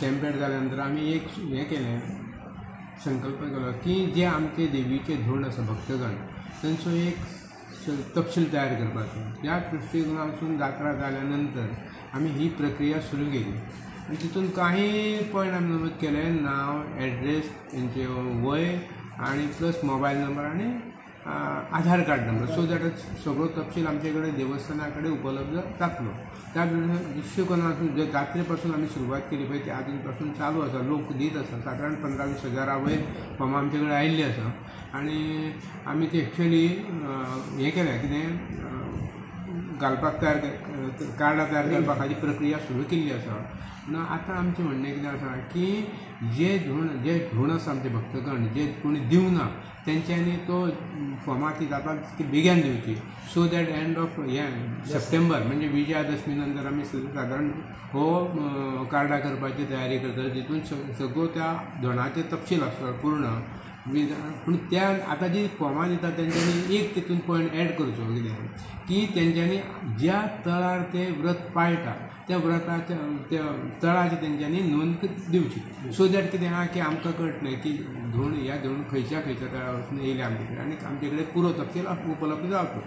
स्टॅम्पेड जाल्या नंतर आमी एक हें केलें, संकल्प केलो की जे आमचे देवीचे धोंड आसा भक्तगण तांचो एक तपशील तयार करपाचो. ह्या दृश्टिकोनासून जात्रा जाल्या नंतर आमी ही प्रक्रिया सुरू केली आनी तितून काही पॉयंट आमी नमूद केले, नांव, एड्रेस, तेंचे वय आनी प्लस मोबायल नंबर आनी Aadhaar card number, so that सगळो तपशील आमचे कडेन देवस्थाना कडेन उपलब्ध जातलो. त्या दृश्टिकोनातून जे जात्रे पासून आमी सुरवात केली पळय ती आजून पासून चालू आसा, लोक दीत आसा. सादारण 15-20 हजारा वयर फॉर्मां आमचे कडेन आयिल्ली आसा आनी आमी ते एक्चुअली हें केलें कितें घालपाक तयार कार्डां तयार करपा खातीर प्रक्रिया सुरू केल्ली आसा. ना आतां आमचें म्हणणें कितें आसा की जे धोंड आसा आमचे भक्तगण जे कोणी दिवना तेंच्यांनी तो फॉर्मां ती जाता ती बेगीन दिवची, सो that and of हें सप्टेंबर म्हणजे विजयादशमी नंतर आमी सादारण हो कार्डां करपाची तयारी करता, जितून सगळो त्या धोंडाचें तपशील आसता पूर्ण. पूण त्या आतां जी फॉर्मां दिता तेंच्यांनी एक तितून पॉयंट एड करचो कितें की तेंच्यांनी ज्या तळार ते व्रत पाळटा त्या व्रताच्या त्या तळाची तेंच्यांनी नोंद दिवची, सो that कितें आहा की आमकां कळटलें की धोंड ह्या धोंड खंयच्या खंयच्या तळार वचून येयले आमचे कडेन आनी आमचे कडेन पुरो तपशील उपलब्ध जावचो.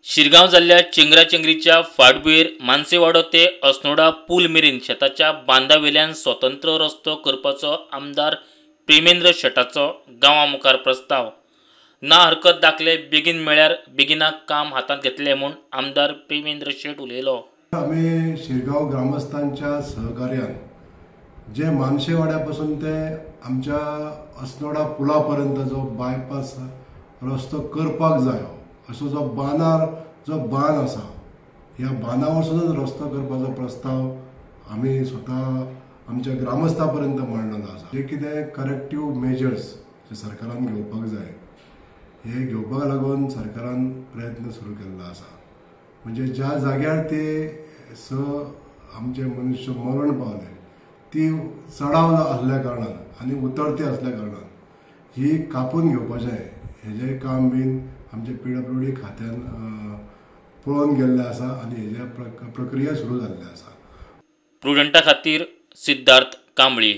शिरगांव जाल्ल्या चेंगराचेंगरीच्या फाटभुंयेर मानसेवाडो ते अस्नोडा पूल मेरेन शेताच्या बांदावेल्यान स्वतंत्र रस्तो करपाचो आमदार प्रेमेंद्र शेटाचो गांवा मुखार प्रस्ताव. ना हरकत दाखले बेगीन मेळ्यार बेगिनाक काम हातांत घेतले म्हूण आमदार प्रेमेंद्र शेट उलयलो. आमी शिरगांव ग्रामस्थांच्या सहकार्यान जे मानशेवाड्या पासून ते आमच्या अस्नोडा पुला पर्यंत जो बायपास रस्तो करपाक जायो असो जो बांदार जो बांद आसा ह्या बांदा वरसूनच रस्तो करपाचो प्रस्ताव आमी स्वता आमच्या ग्रामस्था पर्यंत मांडलेलो आसा. जे कितें करेक्टीव मेजर्स जे सरकारान घेवपाक जाय हे घेवपाक लागून सरकारान प्रयत्न सुरू केल्लो आसा. म्हणजे ज्या जाग्यार ते स आमचे मनुष्य मरण पावले ती चडाव आसल्या कारणान आनी उतरती आसल्या कारणान ही कापून घेवपाचें हेजें काम बीन आमचे PWD खात्यान पळोवन गेल्लें आसा आनी हेजे प्रक्रिया सुरू जाल्ली आसा. प्रुडंटा खातीर सिद्धार्थ कांबळी.